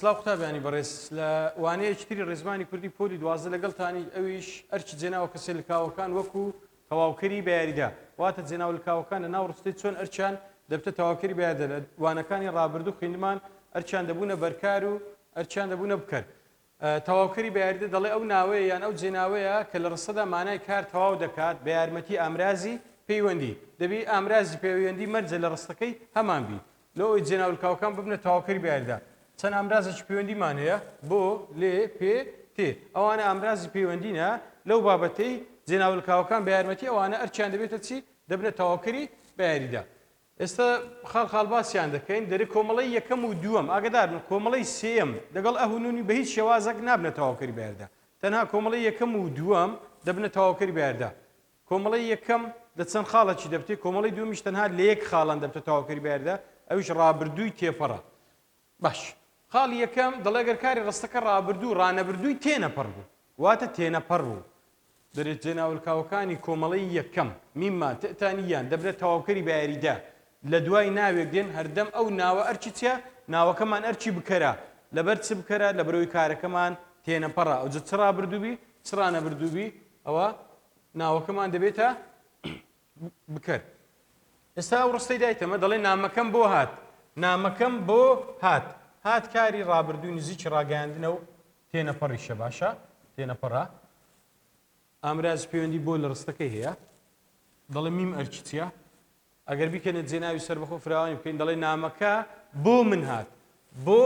سڵاو قوتابیانی بەڕێز لە وانەیەکی تری ڕێزمانی کوردی پۆلی 12 لەگەڵتانی ئەویش ئەرکی جێناوە کەسێ لکاوەکان وەکو تەواوکەری بە یاریدە واتە جێناوە لکاوەکان لە ناو ڕستەی چۆن ئەرکیان دەبتە تەواوکەری بە یاریدە لە وانەکانی ڕابردوو خوێندمان ئەرکیان دەبوونە بەرکار و ئەرکیان دەبوونە بکەر تەواوکەری بە یاریدە دەڵێ ئەو ناوەیە یان ئەو جێناوەیە کە لە ڕستەدا مانای کار تەواو دەکات بە یارمەتی ئامرازی پەیوەندی. دەبی ئامرازی پەیوەندی مەرجە لە ڕستەکەی هەمان بی. لۆ ئەوەی جێناولکاوەکان ببنە تەواوکەری بە یاریدە. چەند ئامرازێکی پەیوەندیمان هەیە، بۆ، لێ، پێ، تێ. ئەوانە ئامرازی پەیوەندینە لەو بابەتەی جێناولکاوەکان بە یارمەتی ئەوانە ئەرکیان دەبێتە چی؟ دەبنە تەواوکەری بە یاریدە. ئێستا خاڵ خاڵ باسیان دەکەین، دەرێ کۆمەڵەی یەکەم و دووەم، ئاگەدار بن کۆمەڵەی سێیەم لەگەڵ ئه و نونی بە هیچ شێوازەک نابنە تەواوکەری بەیاردا، تەنها کۆمەڵەی یەکەم و دووەم دەبنە تەواوکەری بەیاردا. کۆمەڵەی یەکەم لە چەند خاڵێکی دەبتێ، کۆمەڵەی دووەمیش تەنها لە یەک خاڵان دەبتە تەواوکەری بەیاردا، ئەویش ڕابردووی تێپەڕە. باش خاڵی یەکەم دەڵێ گەر کاری ڕستەکە ڕابردوو ڕانەبردووی تێنەپەڕ بوو واتە تێنەپەڕ بوو دەرێت جێناولکاوەکانی کۆمەڵەی یەکەم میممان تئتان یان دەبنە تەواوکەری بە یاریدە لە دوای ناوێک دێن هەردەم ئەو ناوە ئەرکی چیە ناوەکەمان ئەرکی بکەرە لەبەر چ بکەرە لەبەرئەوەی کارەکەمان تێنەپەڕە ئەوجە چ ڕابردوو بی چ ڕانەبردوو بی ئەوە ناوەکەمان دەبێتە بکەر. ئێستا ئەو ڕستەی دایتەمە دەڵێ نامەکەم بۆ هات. نامەکەم بۆ هات. هات کاری ڕابردووی نزیکی ڕاگەیاندنە و تێنەپەڕیشە باشە تێنەپەڕە. ئامرازی پەیوەندی بۆ لە ڕستەکەی هەیە. دەڵێ میم ئەرکی چییە؟ ئەگەر بیکەنە جێناوی سەربەخۆ فراوانی بکەین دەڵێ نامەکە بۆ من هات. بۆ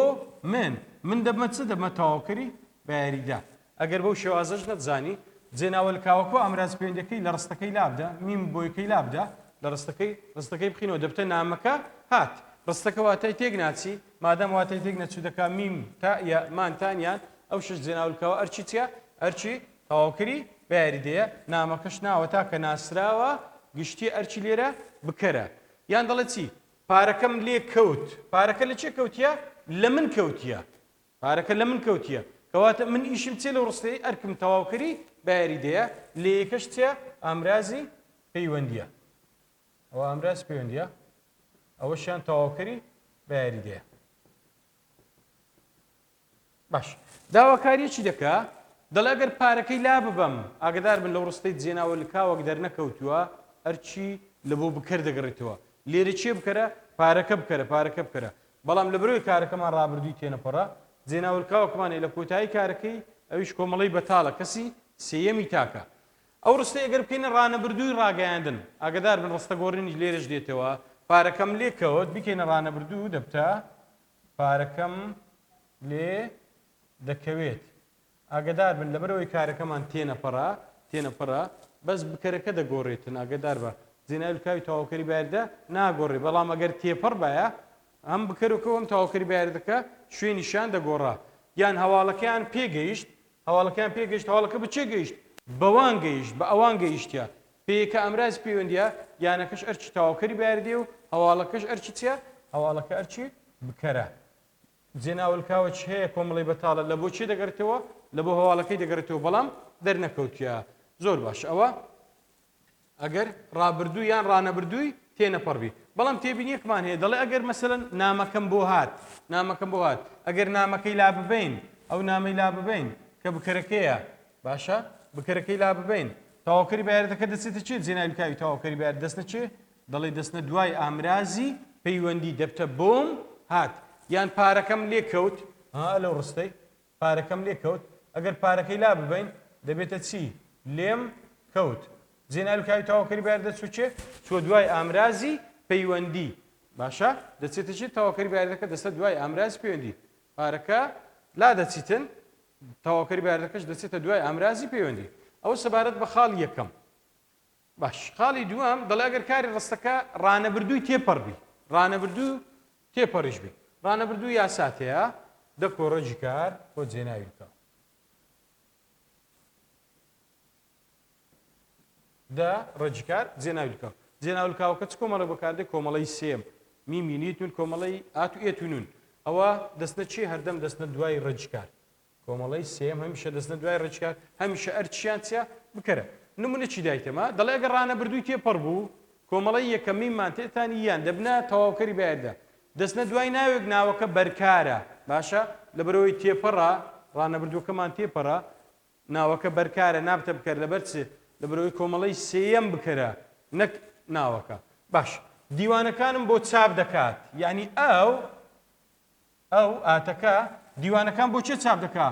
من. من دەبمە چ؟ دەبمە تەواوکەری بە یاریدە. ئەگەر بەو شێوازەش نەتزانی، جێناوە لکاوەکە و ئامرازە پەیوەندییەکەی لە ڕستەکەی لابدە، میم بۆیەکەی لابدە لە ڕستەکەی، ڕستەکەی بخینەوە دەبتە نامەکە هات. ڕستەکە واتای تێک ناچی، مادام واتای تێک نەچوو دەکا میم، تا، یا، مان، تان، یان، ئەو شەش جێناوە لکاوە ئەرکی چییە؟ ئەرکی تەواوکەری بە یاریدەیە، نامەکەش ناوە تاکە ناسراوە گشتییە ئەرکی لێرە بکەرە. یان دەڵێ چی؟ پارەکەم لێ کەوت. پارەکە لە کێ کەوتیە؟ لە من کەوتیە. پارەکە لە من کەوتیە. کەواتە من ئیشم چیە لەو ڕستەیەی ئەرکم تەواوکەری بە یاریدەیە، لێیەکەش چیە؟ ئامرازی پەیوەندیە. ئەوە ئامرازی پەیوەندیە، ئەوەشیان تەواوکەری بە یاریدەیە. باش داواکاریەکی دەکا دەڵێ ئەگەر پارەکەی لا ببەم ئاگدار بن لەو ڕستەی جێناوە لکاوەک دەرنەکەوتووە ئەرچی لە بۆ بکەر دەگەڕێتەوە لێرە چێ بکەرە پارەکە بکەرە پارەکە بکەرە بەڵام لە برۆی کارەکەمان ڕابردووی تێنەپەڕە جێناولکاوەکمان لە کۆتایی کارەکەی ئەویش کۆمەڵەی بەتاڵە کەسی سێیەمی تاکە ئەو ڕستەی ئەگەر بکەینە ڕانەبردووی ڕاگەیاندن ئاگدار بن ڕستە گۆڕینیش لێرەش دێتەوە پارەکەم لێکەوت بیکەینە ڕانەبردوو دەبتە پارەکەم لێ دەکەوێت. ئاگەدار بن لەبەرئەوەی کارەکەمان تێنەپەڕە تێنەپەڕە بەس بکەرەکە دەگۆڕێتن ئاگەدار بە جێناوی لکاوی تەواوکەری بایەردە ناگۆڕێ بەڵام ئەگەر تێپەڕ بایە هەم بکەرەکە و هەم تەواوکەری بایەردەکە شوێنیشیان دەگۆڕا یان هەواڵەکەیان پێگەیشت هەواڵەکەیان پێگەیشت هەواڵەکە بە چێ گەیشت بەوان گەیشت بە ئەوان گەیشتە پێیەکە ئامرازی پەیوەندیە یانەکەش ئەرکی تەواوکەری بایەردەیە و هەواڵەکەش ئەرکی چیە هەواڵەکە ئەرکی بکەرە. جێناولکاوە چ هەیە کۆمەڵی بەتاڵە لە بۆ چێ دەگەڕێتەوە لە بۆ هەواڵەکەی دەگەڕێتەوە بەڵام دەرنەکەوتە زۆر باش ئەوە ئەگەر ڕابردوو یان ڕانەبردووی تێنەپەڕبی بەڵام تێبینیەکمان هەیە دەڵێ ئەگەر مەسەلەن نامەکەم بۆ هات نامەکەم بۆ هات ئەگەر نامەکەی لا ببەین ئەو نامەی لا ببەین کە بکەرەکەیە باشە بکەرەکەی لا ببەین تەواوکەری بایەتەکە دەچێتە چێ جێناوی کاوی تەواوکەری بایەت دەستنە چێ دەڵێ دەستنە دوای ئامرازی پەیوەندی دەبتە بۆم هات یان پارەکەم لێ کەوت ها لەو ڕستەی پارەکەم لێ کەوت ئەگەر پارەکەی لا ببەین دەبێتە چی لێم کەوت جێناوی کاوی تەواوکەری بایەت دەچوو چێ چوە دوای ئامرازی پەیوەندی باشە دەچێتە چی تەواوکەری بایەتەکە دەستە دوای ئامرازی پەیوەندی پارەکە لا دەچیتن تەواوکەری بایەتەکەش دەچێتە دوای ئامرازی پەیوەندی ئەوە سەبارەت بە خاڵی یەکەم باش خاڵی دووەم دەڵێ ئەگەر کاری ڕستەکە ڕانەبردووی تێپەڕ بی ڕانەبردوو تێپەڕیش بی ڕانەبردوو یاسات هەیە دە کۆڕەجی کار بۆ جێناوی بکە دە ڕەجی کار جێناوی بکە جێناولکاوەکە چ کۆمەڵە بەکاردێ کۆمەڵەی سێم میمی نیتون کۆمەڵەی ئات و ئێت و نون ئەوە دەستنە چی هەردەم دەستنە دوای ڕەجی کار کۆمەڵەی سێیەم هەمیشە دەچنە دوای ڕێکار، هەمیشە ئەرکیان چیە؟ بکەرە. نمونە چی دایتەمە؟ دەڵێ ئەگەر ڕانەبردووی تێپەڕ بوو، کۆمەڵەی یەکەم میممان تێتانی یان دەبنە تەواوکەری بایەردا. دەچنە دوای ناوێک ناوەکە بەرکارە. باشە؟ لەبەرئەوەی تێپەڕە، ڕانەبردووەکەمان تێپەڕە، ناوەکە بەرکارە نابتە بکەر لەبەر چ؟ لەبەرئەوەی کۆمەڵەی سێیەم بکەرە نەک ناوەکە. باش دیوانەکانم بۆ چاپ دەکات یانی ئەو ئەو ئاتەکە دیوانەکان بۆ کێ چاپ دەکا؟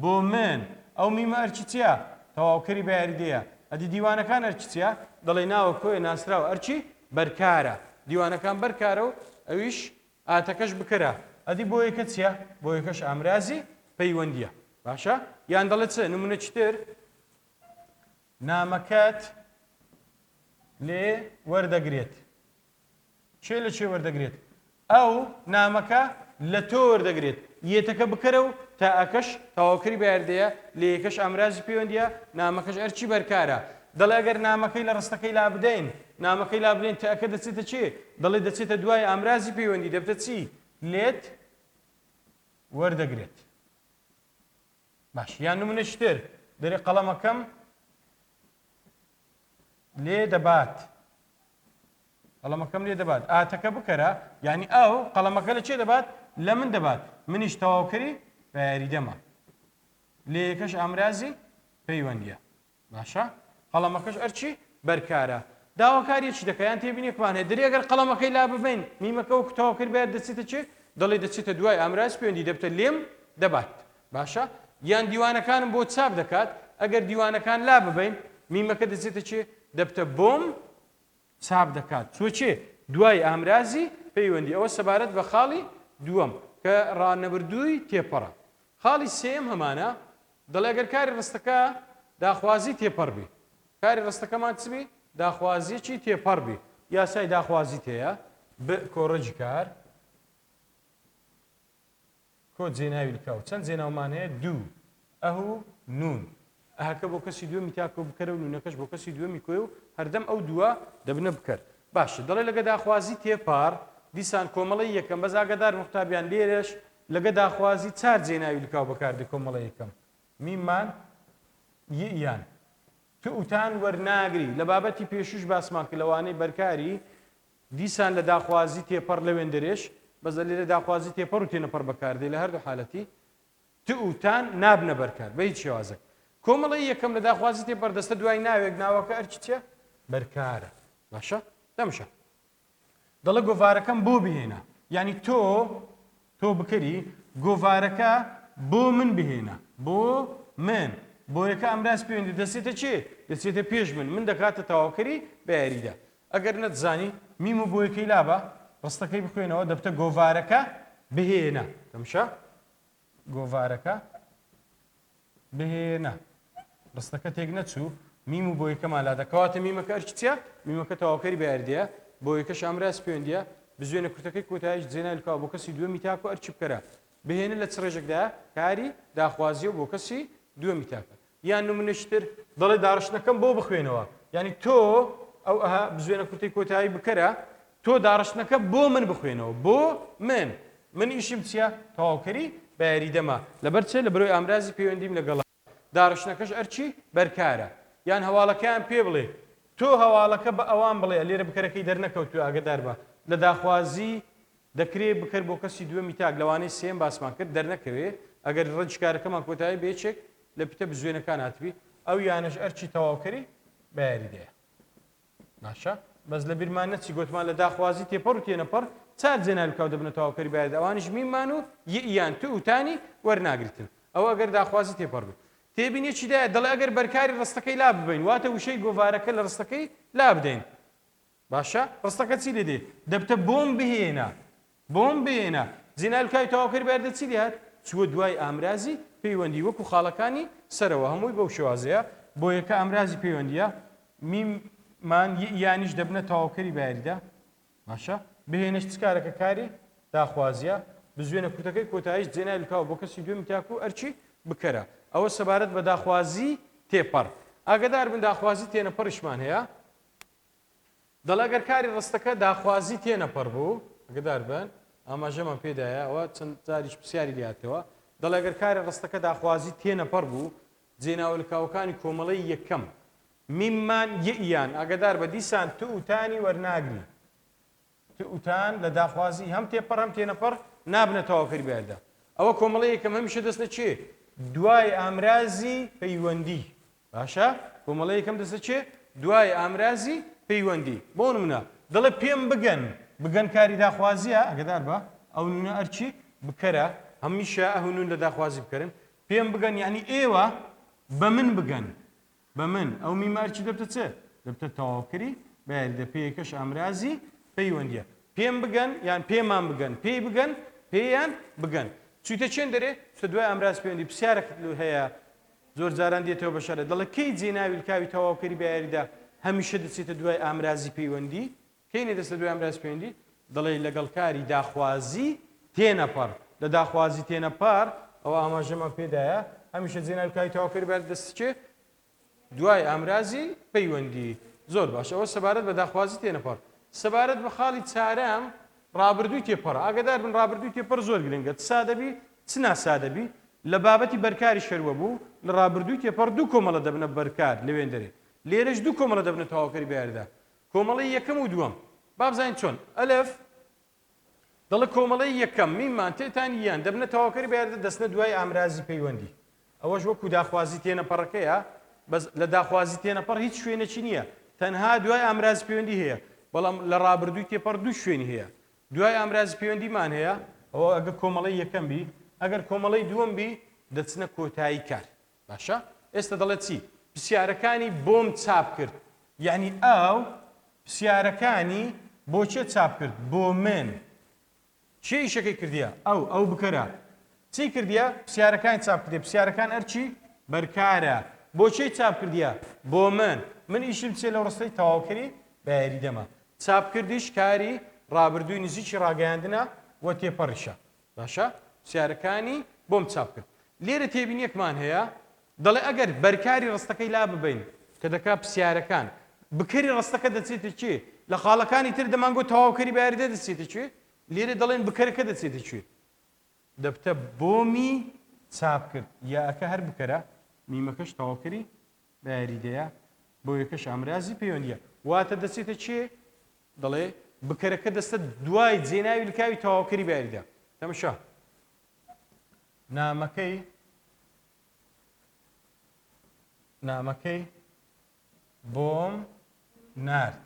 بۆ من. ئەو میمە ئەرکی چییە؟ تەواوکەری بە یاریدەیە. ئەدی دیوانەکان ئەرکی چییە؟ دەڵێ ناوە کۆیە ناسراوە ئەرکی بەرکارە. دیوانەکان بەرکارە و ئەویش ئاتەکەش بکەرە. ئەدی بۆیەکە چییە؟ بۆیەکەش ئامرازی پەیوەندییە. باشە؟ یان دەڵێ چ؟ نمونەکی تر نامەکەت لێ وەردەگرێت. کێ لە کێ وەردەگرێت؟ ئەو نامەکە لە تۆ وەردەگرێت. یەتەکە بکەرە و تاکەش تەواوکەری بەیاردەیە، لێیەکەش ئامرازی پەیوەندییە، نامەکەش ئەرکی بەرکارە. دەڵێ ئەگەر نامەکەی لە ڕستەکەی لابدەین، نامەکەی لابدەین تاکە دەچێتە کێ؟ دەڵێ دەچێتە دوای ئامرازی پەیوەندی دەبتە چی؟ لێت وەردەگرێت. باش یان نمونەکی تر دەرێ قەڵەمەکەم لێ دەبات قەڵەمەکەم لێ دەبات ئاتەکە بکەرە یعنی ئەو قەڵەمەکە لە چێ دەبات لە من دەبات منیش تەواوکەری بە یاریدەمە لێیەکەش ئامرازی پەیوەندیە باشە قەڵەمەکەش ئەرکی بەرکارە داواکاریەکی دەکا یان تێبینیەکمان هەیە دەرێ ئەگەر قەڵەمەکەی لا ببەین میمەکە وەکو تەواوکەری بەیار دەچێتە چێ دەڵێ دەچێتە دوای ئامراز پەیوەندی دەبتە لێم دەبات باشە یان دیوانەکانم بۆ چاپ دەکات ئەگەر دیوانەکان لا ببەین میمەکە دەچێتە چێ دەبتە بۆم چاپ دەکات چوە چێ دوای ئامرازی پەیوەندی ئەوە سەبارەت بە خاڵی دووەم کە ڕانەبردووی تێپەڕە خاڵی سێیەم هەمانە دەڵێ ئەگەر کاری ڕستەکە داخوازی تێپەڕ بی کاری ڕستەکەمان چ بی داخوازیەکی تێپەڕ بی یاسای داخوازی تێیە ب کۆڕەجی کار کۆ جێناوی لکاو چەند جێناومان هەیە دوو ئه و نون ئەهەکە بۆ کەسی دووەمی تاکە و بکەرە و نونەکەش بۆ کەسی دووەمی کۆیە و هەردەم ئەو دووە دەبنە بکەر باشە دەڵێ لەگە داخوازی تێپەڕ دیسان کۆمەڵەی یەکەم بەس ئاگادار قوتابیان لێرەش لەگە داخوازی چار جێناوی لکاو بەکاردێ کۆمەڵەی یەکەم میممان ییان تئوتان وەرناگری لە بابەتی پێشوش باسمان کرد لەوانەی بەرکاری دیسان لە داخوازی تێپەڕ لەوێندەرێش بەس لێرە داخوازی تێپەڕ و تێنەپەڕ بەکاردێ لە هەردوو حالەتی ت و تان نابنە بەرکار بە هیچ شێوازێک. کۆمەڵەی یەکەم لە داخوازی تێپەڕ دەستە دوای ناوێک، ناوەکە ئەرکی چیە؟ بەرکارە. باشە؟ تەمشا. دەڵێ گۆڤارەکەم بۆ بهێنە. یانی تۆ، تۆ بکەری، گۆڤارەکە بۆ من بهێنە. بۆ من. بۆیەکە ئامراز پەیوەندی دەچێتە کێ؟ دەچێتە پێش من. من دەکاتە تەواوکەری بە یاریدە. ئەگەر نەتزانی میم و بۆیەکەی لابە، ڕستەکەی بخوێنەوە، دەبتە گۆڤارەکە بهێنە. تەمشا. گۆڤارەکە بهێنە. ڕستەکە تێک نەچوو، میم و بۆیەکەمان لادا. کەواتە میمەکە ئەرکی چییە؟ میمەکە تەواوکەری بەیاریدەیە، بۆیەکەش ئامراز پەیوەندییە، بزوێنە کورتەکەی کۆتاییش جێناوی لکاوە بۆ کەسی دووەمی تاک و ئەرکی بکەرە. بهێنە لە چ ڕێژەکدایە؟ کاری داخوازییە و بۆ کەسی دووەمی تاکە. یان نمونەکی تر دەڵێ داڕشتنەکەم بۆ بخوێنەوە یانی تۆ ئەو ئەها بزوێنە کورتەی کۆتایی بکەرە تۆ داڕشتنەکە بۆ من بخوێنەوە بۆ من من ئیشم چییە تەواوکەری بە یاریدەمە لەبەر چ لە برۆی ئامرازی پەیوەندیم لەگەڵ داڕشتنەکەش ئەرکی بەرکارە یان هەواڵەکەیان پێ بڵێ تۆ هەواڵەکە بە ئەوان بڵێ لێرە بکەرەکەی دەرنەکەوتووە ئاگدار بە لە داخوازی دەکرێ بکەر بۆ کەسی دووەمی تاک لەوانەی سێیەم باسمان کرد دەرنەکەوێ ئەگەر ڕەنگی کارەکەمان کۆتایی بە یەکێک لە پیتە بزوێنەکان هاتبی ئەو یانەش ئەرکی تەواوکەری بە یاریدەیە باشە بەس لە بیرمان نەچی گۆتمان لە داخوازی تێپەڕ و تێنەپەڕ چار جێناوی دەبنە تەواوکەری بە یاریدە ئەوانیش میممان و ییان تو و تانی وەرناگرتن ئەوە ئەگەر داخوازی تێپەڕ بێت تێبینیەکی دایە دەڵێ ئەگەر بەرکاری ڕستەکەی لا ببەین واتە وشەی گۆڤارەکە لە ڕستەکەی لا بدەین باشە ڕستەکە چی لێ دێ دەبتە بۆم بهێنە بۆم بهێنە جێناوی تەواوکەری بەیاریدە چی لێ هات چووە دوای ئامرازی پەیوەندی وەکو خاڵەکانی سەرەوە هەمووی بەو شێوازەیە بۆ یەکە ئامرازی پەیوەندیە میم مان ی یانیش دەبنە تەواوکەری بەیاریدە باشە بهێنەش چ کارەکە کاری داخوازیە بزوێنە کورتەکەی کۆتاییش جێناوی لکاوە بۆ کەسی دووەمی تاک و ئەرکی بکەرە ئەوە سەبارەت بە داخوازی تێپەڕ ئاگدار بن داخوازی تێنەپەڕیشمان هەیە دەڵێ ئەگەر کاری ڕستەکە داخوازی تێنەپەڕ بوو، ئاگدار بن، ئاماژەمان پێدایە، ئەوە چەند جاریش پرسیاری لێ هاتەوە، دەڵێ ئەگەر کاری ڕستەکە داخوازی تێنەپەڕ بوو، جێناوە لکاوەکانی کۆمەڵەی یەکەم، میممان ییان، ئاگادار بە دیسان ت و تانی وەرناگری. ت و تان لە داخوازی هەم تێپەڕ هەم تێنەپەڕ نابنە تەواوکەری بەیاردا. ئەوە کۆمەڵەی یەکەم هەمیشە دەستنە چێ؟ دوای ئامرازی پەیوەندی. باشە کۆمەڵەی یەکەم دەستە چێ؟ دوای ئامرازی پەیوەندی. بۆ نمونە دەڵێ پێم بگەن، بگەن کاری داخوازیە، ئەگەدار بە ئەو نونە ئەرکی بکەرە، هەمیشە ئه و نون لە داخوازی بکەرن، پێم بگەن یعنی ئێوە بە من بگەن، بە من، ئەو میمە ئەرکی دەبتە چ؟ دەبتە تەواوکەری بە یاریدە پێیەکەش ئامرازی پەیوەندیە. پێم بگەن یان پێمان بگەن، پێی بگەن، پێیان بگەن. چویتە چێن دەرێ؟ چوتە دوای ئامراز پەیوەندی. پرسیارەکت لۆ هەیە زۆر جاران دێتەوە بە شەرع دەڵێ کەی جێناوی لکاوی تەواوکەری بە یاریدە هەمیشە دەچێتە دوای ئامرازی پەیوەندی؟ کەی نەدەستە دوای ئامرازی پەیوەندی؟ دەڵێ لەگەڵ کاری داخوازی تێنەپەڕ. لە داخوازی تێنەپەڕ ئەوە ئاماژەمان پێدایە هەمیشە جێناوی لکاوی تەواوکەری بە یاریدە دەست چێ؟ دوای ئامرازی پەیوەندی. زۆر باش ئەوە سەبارەت بە داخوازی تێنەپەڕ. سەبارەت بە خاڵی چارەم ڕابردووی تێپەڕ. ئاگادار بن ڕابردووی تێپەڕ زۆر گرنگە چ سادە بی چ ناسادە بی. لە بابەتی بەرکاریش هەر وەبوو لە ڕابردووی تێپەڕ دوو کۆمەڵە دەبنە بەرکار لەوێندەرێ. لێرەش دوو کۆمەڵە دەبنە تەواوکەری بەیاریدا. کۆمەڵەی یەکەم و دووەم. با بزانین چۆن. ئەلف، دەڵێ کۆمەڵەی یەکەم، میمان، تێتان، یان، دەبنە تەواوکەری بەیاریدە دەچنە دوای ئامرازی پەیوەندی. ئەوەش وەکو داخوازی تێنەپەڕەکەیە، بەس لە داخوازی تێنەپەڕ هیچ شوێنێکی نییە، تەنها دوای ئامرازی پەیوەندی هەیە، بەڵام لە ڕابردووی تێپەڕ دوو شوێنی هەیە. دوای ئامرازی پەیوەندیمان هەیە، ئەوە ئەگەر کۆمەڵەی یەکەم بی، ئەگەر کۆمەڵەی دووەم بی دەچنە کۆتایی کار. باشە ئێستا دەڵێت چی؟ پرسیارەکانی بۆم چاپ کرد. یەعنی ئەو پرسیارەکانی بۆ کێ چاپ کرد؟ بۆ من. کێ ئیشەکەی کردیە؟ ئەو. ئەو بکەرە. چی کردیە؟ پرسیارەکانی چاپ کردیە. پرسیارەکان ئەرکی بەرکارە. بۆ کێی چاپ کردیە؟ بۆ من. من ئیشم چیە لەو ڕستەی تەواوکەری بە یاریدەمە. چاپ کردیش کاری ڕابردووی نزیکی ڕاگەیاندنە و تێپەڕیشە. باشە پرسیارەکانی بۆم چاپ کرد. لێرە تێبینیەکمان هەیە دەڵێ ئەگەر بەرکاری ڕستەکەی لا ببەین کە دەکا پرسیارەکان بکەری ڕستەکە دەچێتە کوێ؟ لە خاڵەکانی تر دەمانگۆ تەواوکەری بە یاریدە دەچێتە کوێ؟ لێرە دەڵێن بکەرەکە دەچێتە کوێ؟ دەبتە بۆمی چاپ کرد یاکە هەر بکەرە میمەکەش تەواوکەری بە یاریدەیە بۆیەکەش ئامرازی پەیوەندیە واتە دەچێتە کوێ؟ دەڵێ بکەرەکە دەستە دوای جێناوی لکاوی تەواوکەری بە یاریدە تەمەشا نامەکەی نامەکەی بۆم نارد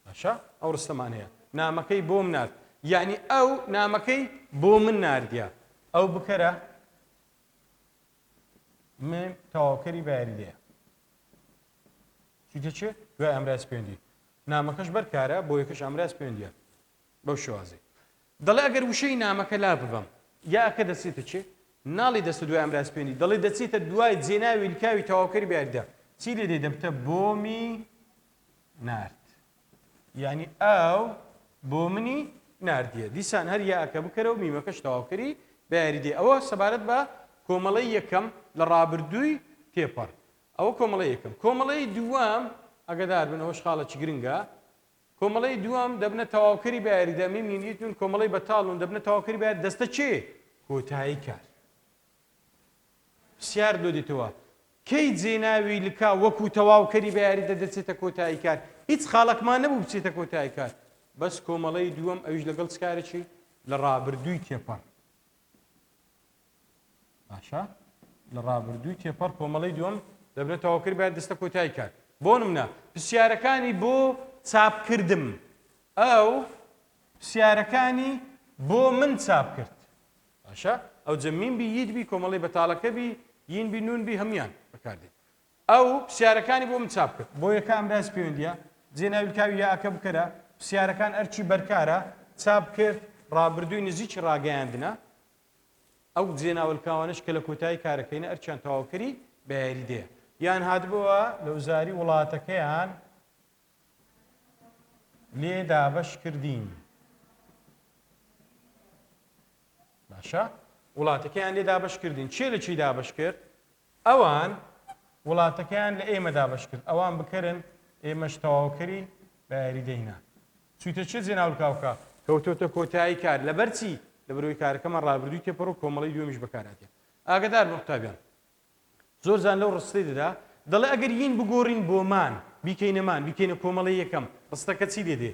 باشە ئەو ڕستەمان هەیە نامەکەی بۆم نارد یعنی ئەو نامەکەی بۆ من ناردیە ئەو بکەرە من تەواوکەری بە یاریدەیە چیتە چێ دوای ئامراز پەیوەندی نامەکەش بەرکارە بۆ یەکەش ئامراز پەیوەندیە بەو شێوازەی دەڵێ ئەگەر وشەی نامەکە لا ببەم یا ئەکە دەچێتە چێ ناڵی دەستە دوای ئامراز پەیوەندی دەڵێ دەچێتە دوای جێناوی لکاوی تەواوکەری بە یاریدە چی لێ دێ دەبتە بۆمی نارد یعنی ئەو بۆ منی ناردیە دیسان هەر یاکە بکەرە و میمەکەش تەواوکەری بە یاریدەی ئەوە سەبارەت بە کۆمەڵەی یەکەم لە ڕابردووی تێپەڕ ئەوە کۆمەڵەی یەکەم. کۆمەڵەی دووەم، ئاگادار بن ئەوەش خاڵێکی گرنگە، کۆمەڵەی دووەم دەبنە تەواوکەری بە یاریدە، میم نین یت نون، کۆمەڵەی بەتاڵ نون دەبنە تەواوکەری بە یاریدە، دەستە کێ؟ کۆتایی کار. پرسیار لۆ دێتەوە، کەی جێناوی لکاو وەکوو تەواوکەری بە یاریدە دەچێتە کۆتایی کار؟ هیچ خاڵەکمان نەبوو بچێتە کۆتایی کار، بەس کۆمەڵەی دووەم ئەویش لەگەڵ چ کارێکی؟ لە ڕابردووی تێپەڕ. باشە لە ڕابردووی تێپەڕ کۆمەڵەی دووەم دەبنە تەواوکەری باید دەستە کۆتایی کار بۆ نمونە پرسیارەکانی بۆ چاپ کردم ئەو پرسیارەکانی بۆ من چاپ کرد باشە ئەو جەمین بی یت بی کۆمەڵی بەتاڵەکە بی یین بی نون بی هەموان بەکاردێت ئەو پرسیارەکانی بۆ من چاپ کرد. بۆ یەکە ئامراز پەیوەندیە، جێناوی لکاوی یاکە بکەرە، پرسیارەکان ئەرکی بەرکارە، چاپ کرد، ڕابردووی نزیکی ڕاگەیاندنە، ئەو جێناوەلکاوانەش کە لە کۆتایی کارەکەینە ئەرکیان تەواوکەری بە یاریدەیە. یان هاتبووە لە وزاری وڵاتەکەیان لێ دابەش کردین. باشە وڵاتەکەیان لێ دابەش کردین. کێ لە چی دابەش کرد؟ ئەوان وڵاتەکەیان لە ئێمە دابەش کرد ئەوان بکەرن ئێمەش تەواوکەری بە یاریدەینە. چویتە چێ جێناولکاوکە کەوتۆتە کۆتایی کار لەبەر چی؟ لەبەرئەوەی کارەکەمان ڕابردووی تێپەڕ و کۆمەڵەی دووەمیش بەکارهاتیە. ئاگەدار بن قوتابیان زۆر جار لەو ڕستەی دەدا دەڵێ ئەگەر یین بگۆڕین بۆ مان بیکەینە مان بیکەینە کۆمەڵەی یەکەم ڕستەکە چی لێ دێ؟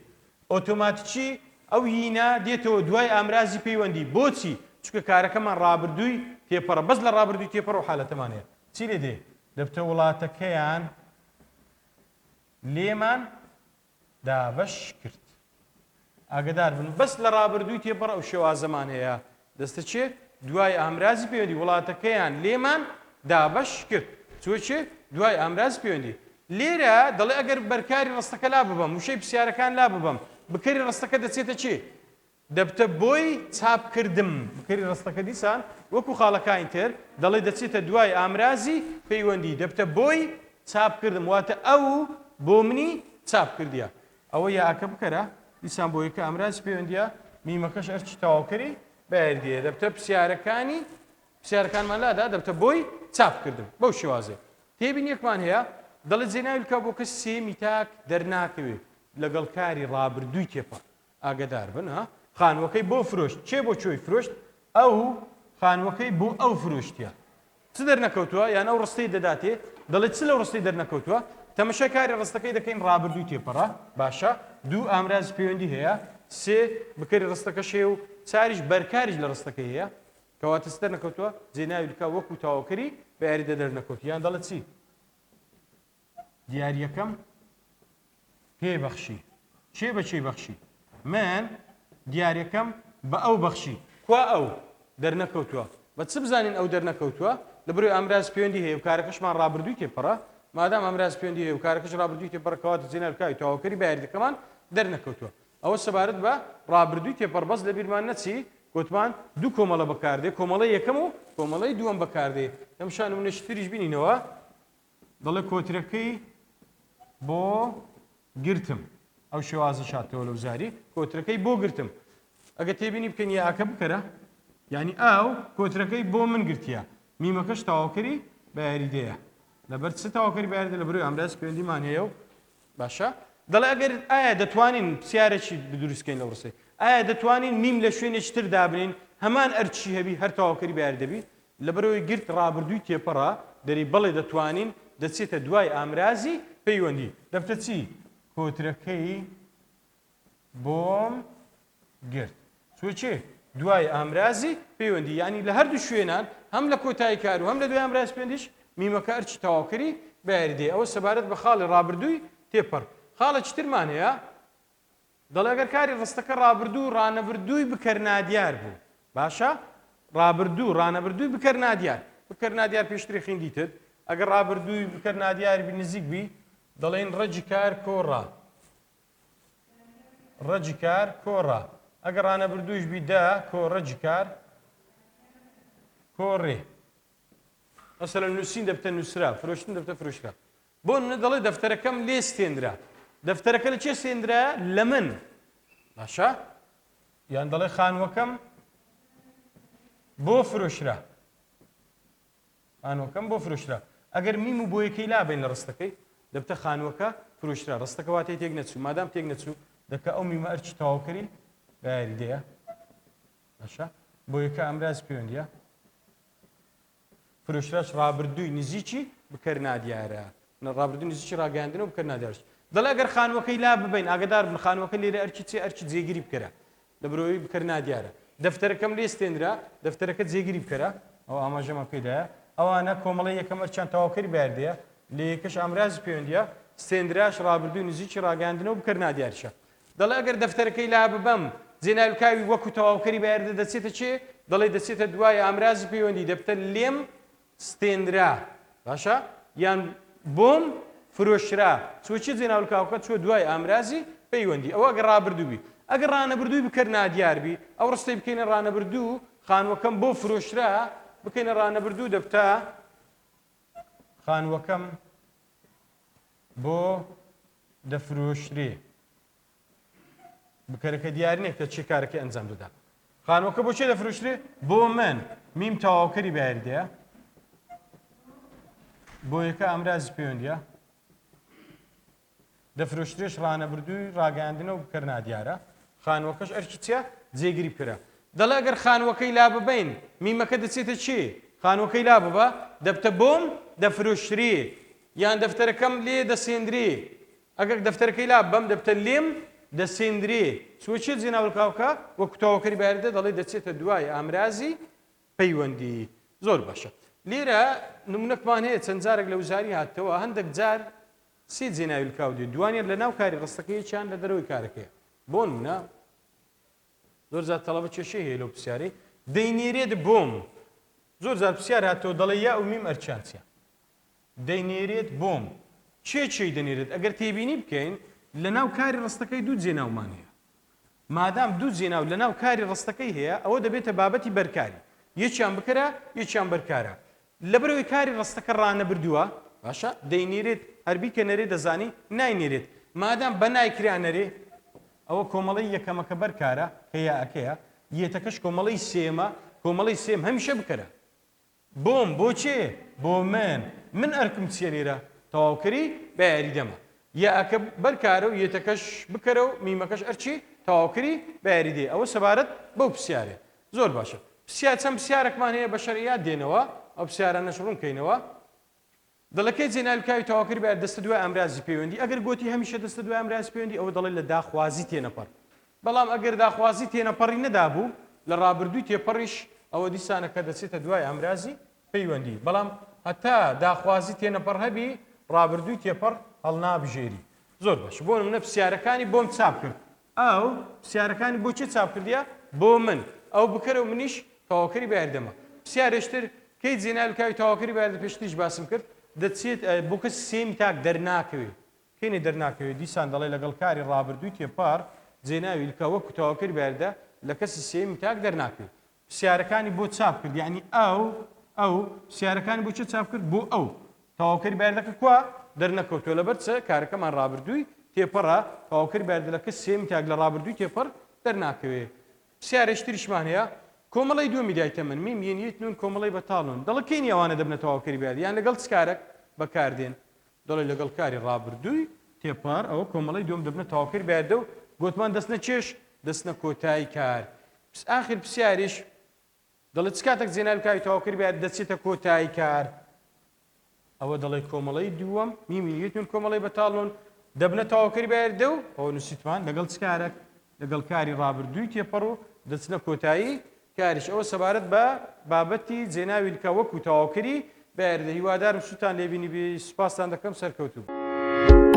ئۆتۆماتیکی ئەو یینە دێتەوە دوای ئامرازی پەیوەندی بۆچی؟ چونکە کارەکەمان ڕابردووی تێپەڕە بەس لە ڕابردووی تێپەڕ و حالەتەمان هەیە چی لێ دێ دەبتە وڵاتەکەیان لێمان دابەش کرد. ئاگەدار بن بەس لە ڕابردووی تێپەڕ ئەو شێوازەمان هەیە دەستە چێ دوای ئامرازی پەیوەندی وڵاتەکەیان لێمان دابەش کرد چوە چێ دوای ئامرازی پەیوەندی لێرە دەڵێ ئەگەر بەرکاری ڕستەکە لا ببەم وشەی پرسیارەکان لا ببەم بکەری ڕستەکە دەچێتە چێ دەبتە بۆی چاپ کردم. بکەری ڕستەکە دیسان وەکو خاڵەکانی تر دەڵێ دەچێتە دوای ئامرازی پەیوەندی دەبتە بۆی چاپ کردم واتە ئەو بۆ منی چاپ کردیە. ئەوە یاکە بکەرە دیسان بۆ یەکە ئامرازی پەیوەندیە میمەکەش ئەرکی تەواوکەری بەیاریدەیە دەبتە پرسیارەکانی پرسیارەکانمان لادا دەبتە بۆی چاپ کردم بەو شێوازەیە. تێبینیەکمان هەیە دەڵێ جێناوی لکاو بۆ کەسی سێیەمی تاک دەرناکەوێ لەگەڵ کاری ڕابردووی تێپەڕ. ئاگەدار بن ها خانوەکەی بۆ فرۆشت کێ بۆ کوێی فرۆشت ئەو خانوەکەی بۆ ئەو فرۆشتیە چ دەرنەکەوتووە یان ئەو ڕستەی دەداتێ دەڵێ چ لەو ڕستەی دەرنەکەوتووە تەمەشای کاری ڕستەکەی دەکەین ڕابردووی تێپەڕە باشە دوو ئامرازی پەیوەندی هەیە سێ بکەری ڕستەکەش هەیە و چاریش بەرکاریش لە ڕستەکەی هەیە کەواتە چ دەرنەکەوتووە جێناوی لکا وەکو تەواوکەری بە یاریدە دەرنەکەوت یان دەڵێ چی دیاریەکەم پێ بەخشی. کێ بە کێی بەخشی؟ من دیاریەکەم بە ئەو بەخشی. کوا ئەو؟ دەرنەکەوتووە. بە چ بزانین ئەو دەرنەکەوتووە؟ لەبەرئەوەی ئامراز پەیوەندی هەیە و کارەکەشمان ڕابردووی تێپەڕە. مادام ئامراز پەیوەندی هەیە و کارەکەش ڕابردووی تێپەڕە کەواتە جێناوی تەواوکەری بە یاریدەکەمان دەرنەکەوتووە. ئەوە سەبارەت بە ڕابردووی تێپەڕ بەس لەبیرمان نەچی گۆتمان دوو کۆمەڵە بەکاردێ کۆمەڵەی یەکەم و کۆمەڵەی دووەم بەکاردێ. تەمشا نمونەشی تریش بینینەوە. دەڵێ کۆترەکەی بۆ گرتم ئەو شێوازە شاتەوە لەو زاری کۆترەکەی بۆ گرتم ئەگە تێبینی بکەن یاکە بکەرە یعنی ئاو کۆترەکەی بۆ من گرتیە میمەکەش تەواوکەری بە یاریدەیە لەبەر چ تەواوکەری بە یاریدە لە بەرەوەی ئامراز پەیوەندیمان هەیە و باشە دەڵێ ئەگەر ئایا دەتوانین پرسیارێکی دروستکەین لەو ڕستەی ئایا دەتوانین میم لە شوێنێکی تر دابنین هەمان ئەرکی هەبی هەر تەواوکەری بە یاری دەبی لەبەرئەوەی گرت ڕابردووی تێپەڕە، دەری بەڵێ دەتوانین، دەچێتە دوای ئامرازی پەیوەندی. دەبتە چی؟ کۆترەکەی بۆم گرت. چووە کێ؟ دوای ئامرازی پەیوەندی. یانی لە هەردوو شوێنان هەم لە کۆتایی کار و هەم لە دوای ئامرازی پەیوەندیش میمەکە ئەرکی تەواوکەری بە یاریدەیە. ئەوە سەبارەت بە خاڵی ڕابردووی تێپەڕ. خاڵێکی ترمان هەیە. دەڵێ ئەگەر کاری ڕستەکە ڕابردوو و ڕانەبردووی بکەر نادیار بوو. باشە؟ ڕابردوو، ڕانەبردووی بکەر نادیار. بکەر نادیار پێشتری خیندیتت. ئەگەر ڕابردووی بکەر نادیار بی نزیک بی دەڵێین ڕەگی کار کۆ ڕا. ڕەگی کار کۆ ڕا. ئەگەر ڕانەبردوویش بی دە کۆ ڕەگی کار کۆ ڕێ. مەسەلەن نووسین دەبتە نووسرا، فرۆشتن دەبتە فرۆشرا. بۆ نمونە دەڵێ دەفتەرەکەم لێ ستێنرا. دەفتەرەکە لە کێ ستێنرایە؟ لە من. باشە؟ یان دەڵێ خانووەکەم بۆ فرۆشرا. خانووەکەم بۆ فرۆشرا. ئەگەر میم و بۆیەکەی لابەین لە ڕستەکەی دەبتە خانووەکە فرۆشرا. ڕستەکە واتای تێک نەچوو. مادام تێک نەچوو دەکە ئەو میمە ئەرکی تەواوکەری بە یاریدەیە. باشە؟ بۆیەکە ئامرازی پەیوەندییە. فرۆشراش ڕابردووی نزیکی بکەر نادیارە. ڕابردووی نزیکی ڕاگەیاندنە و بکەر نادیارش. دەڵێ ئەگەر خانووەکەی لا ببەین، ئاگەدار بن خانووەکە لێرە ئەرکی چیە؟ ئەرکی جێگری بکەرە. لەبەرئەوەی بکەر نادیارە. دەفتەرەکەم لێ ستێنرا، دەفتەرەکە جێگری بکەرە. ئەوە ئاماژەمان پێدایە. ئەوانە کۆمەڵەی یەکەم ئەرکیان تەواوکەری بەیاردەیە. لێ یەکەش ئامرازی پەیوەندییە. ستێنراش ڕابردووی نزیکی ڕاگەیاندنە و بکەر نادیارشە. دەڵێ ئەگەر دەفتەرەکەی لاببەم، جێناویلکاوی وەکو تەواوکەری بەیاریدە دەچێتە کێ؟ دەڵێ دەچێتە دوای ئامرازی پەیوەندی، دەبتە لێم ستێنرا، باشە؟ یان بۆم فرۆشرا، چووە کێ جێناولکاوەکە چووە دوای ئامرازی پەیوەندی، ئەوە ئەگەر ڕابردوو بی. ئەگەر ڕانەبردووی بکەر نادیار بی، ئەو ڕستەی بکەینە ڕانەبردوو، خانووەکەم بۆ فرۆشرا، بکەینە ڕانەبردوو دەبتە خانووەکەم بۆ دەفرۆشرێ. بکەرەکە دیار نییە کە چێ کارەکەی ئەنجام دەدا. خانووەکە بۆ چێ دەفرۆشرێ؟ بۆ من. میم تەواوکەری بە یاریدەیە. بۆ یەکە ئامرازی پەیوەندیە. دەفرۆشرێش ڕانەبردووی ڕاگەیاندنە و بکەر نادیارە. خانووەکەش ئەرکی چییە؟ جێگری بکەرە. دەڵێ ئەگەر خانووەکەی لاببەین، میمەکە دەچێتە چێ؟ خانووەکەی لاببە، دەبتە بۆم دەفرۆشرێ. یان دەفتەرەکەم لێ دەسێندرێ. ئەگەر دەفتەرەکەی لاببەم دەبتە لێم دەسێندرێ. چووە چێ جێناولکاوکە وەکو تەواوکەری بەیاریدە دەڵێ دەچێتە دوای ئامرازی پەیوەندی. زۆر باشە. لێرە نمونەکمان هەیە چەند جارێک لە وزاری هاتەوە هەندێک جار سێ جێناویلکاو دێ دوانیان لە ناو کاری ڕستەکە یەکیان لە دەرەوەی کارەکەیە. بۆ نمونە زۆر جار تەڵەبە کێشەی هەیە لەو پرسیارەی دەینێرێت بۆم زۆر جار پرسیار هاتەوە دەڵێ یا و میم ئەرکیان چیە دەینێرێت بۆم کێ کێی دەنێرێت ئەگەر تێبینی بکەین لەناو کاری ڕستەکەی دوو جێناومان هەیە مادام دوو جێناو لەناو کاری ڕستەکەی هەیە ئەوە دەبێتە بابەتی بەرکاری یەکیان بکەرە یەکیان بەرکارە لەبەرئەوەی کاری ڕستەکە ڕانەبردووە باشە دەینێرێت هەر بیکە نەرێ دەزانی ناینێرێت مادام بە نای کرا نەرێ ئەوە کۆمەڵەی یەکەمەکە بەرکارە کە یاکەیە یەتەکەش کۆمەڵەی سێمە کۆمەڵەی سێم هەمیشە بکەرە بۆم بۆ کێ بۆ من من ئەرکم چیە لێرە تەواوکەری بە یاریدەمە یاکە بەرکارە و یەتەکەش بکەرە و میمەکەش ئەرکی تەواوکەری بە یاریدەیە ئەوە سەبارەت بەو پرسیارێ زۆر باشە پرسیار چەند پرسیارەکمان هەیە بە شەرعیات دێنەوە ئەو پرسیارانەش ڕوون کەینەوە دەڵێ کەی جێناوی کاوی تەواوکەری بایەت دەستە دوای ئامرازی پەیوەندی ئەگەر گۆتی هەمیشە دەستە دوای ئامرازی پەیوەندی ئەوە دەڵێ لە داخوازی تێنەپەڕ بەڵام ئەگەر داخوازی تێنەپەڕی نەدابوو لە ڕابردووی تێپەڕیش ئەوە دیسانەکە دەچێتە دوای ئامرازی پەیوەندی بەڵام هەتا داخوازی تێنەپەڕ هەبی ڕابردووی تێپەڕ هەڵنابژێری زۆر باش بۆ نمونە پرسیارەکانی بۆم چاپ کرد ئەو پرسیارەکانی بۆ کێ چاپ کردیە؟ بۆ من. ئەو بکەرە و منیش تەواوکەری بەیاریدەمە. پرسیارێشتر، کەی جێناوی کاوی تەواوکەری بەیاریدە پێشتریش باسم کرد، دەچێت بۆ کەسی سێیەمی تاک دەرناکەوێ. کەی نێ دەرناکەوێ؟ دیسان دەڵێ لەگەڵ کاری ڕابردووی تێپەڕ جێناوی لکا وەکو تەواوکەری بەیاریدە لە کەسی سێیەمی تاک دەرناکەوێ. پرسیارەکانی بۆ چاپ کرد یەعنی ئەو، ئەو، پرسیارەکانی بۆ کێ چاپ کرد؟ بۆ ئەو. تەواوکەری بایەردەکە کوا؟ دەرنەکەوتووە لەبەر چ؟ کارەکەمان ڕابردووی تێپەڕە، تەواوکەری بایەردەکە سێیەمی تاک لە ڕابردووی تێپەڕ دەرناکەوێ. پرسیارێکی تریشمان هەیە، کۆمەڵەی دووەمی دایتە من، میم ین یت نون کۆمەڵەی بەتاڵ نون، دەڵێ کەی نی ئەوانە دەبنە تەواوکەری بایەردە یان لەگەڵ چ کارەک بەکاردێن؟ دەڵێ لەگەڵ کاری ڕابردووی تێپەڕ ئەوە کۆمەڵەی دووەم دەبنە تەواوکەری بایەردە و گۆتمان دەچنە چێش؟ دەچنە کۆتایی کار. ئاخر پرسیاریش دەڵێ چ کاتێک جێناوی کاری تەواوکەری بایەت دەچێتە کۆتایی کار؟ ئەوە دەڵێ کۆمەڵەی دووەم میمی یتون کۆمەڵەی بەتاڵون دەبنە تەواوکەری بایەردە و ئەوە نووسیتمان لەگەڵ چ کارێک لەگەڵ کاری ڕابردووی تێپەڕ و دەچنە کۆتایی کاریش ئەوە سەبارەت بە بابەتی جێناوی لکە وەکو تەواوکەری بایەردە هیوادارم سوودتان لێبینی بی سوپاستان دەکەم سەرکەوتوو بن.